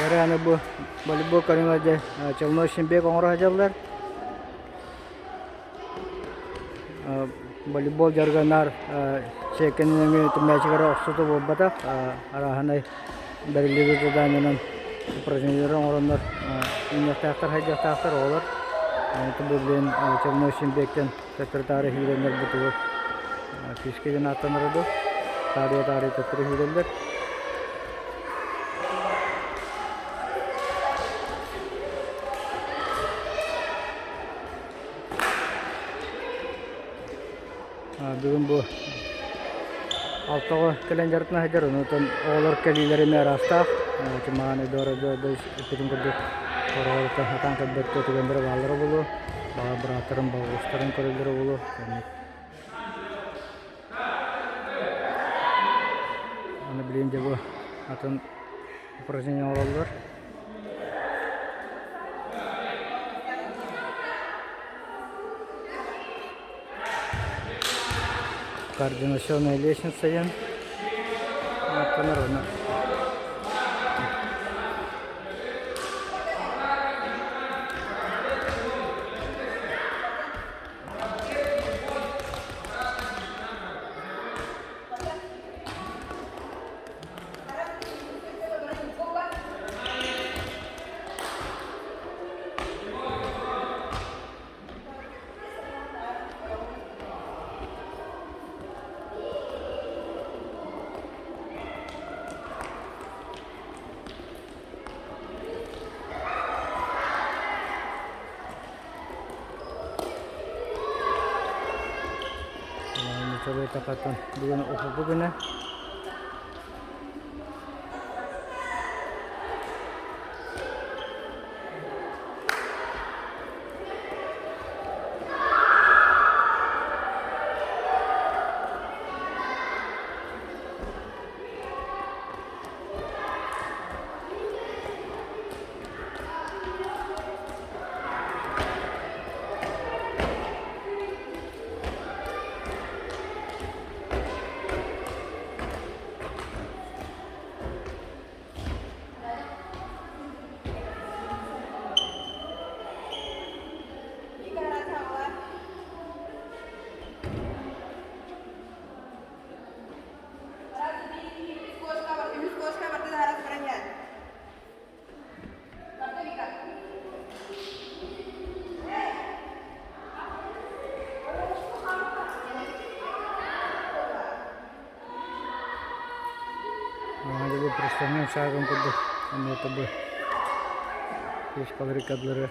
Бары аны бу волейбол көрүҥэр дьэ челночный бег оҥоро сылдьаллар. Волейбол дьарыгар сиэккэни нөҥүө мээчик эрэ охсуута буолбатах, арааһынай бэриллибит заданиенан упражнениелары оҥороннор үүнүөхтээхтэр, хайдыахтаахтар оҕолор. Бу билигин челночный бегтэн төттөрү-таары киирэннэр бу тугу фишка диэн ааттанара дуу, таарыйа-таарыйа төттөрү киирэллэр. Бүгүн бу алтаҕа кэлэн дьарыктана сылдьар, онтон оҕолор кэлиилэрэ эмиэ араастаах. Маҕан эппитин курдук хороҕоруттан сатаан кэлбэт түгэннэрэ бааллара буолуо. Баҕар бырааттарын, балыстарын көрөллөрө буолуо. Аны билигин дьэ бу атын упражнение оҥороллор. Координационная лестница диэн ааттанар уонна Бүгүн уһугу күнэ. Шагом курдук онно бу фишкалары кадлары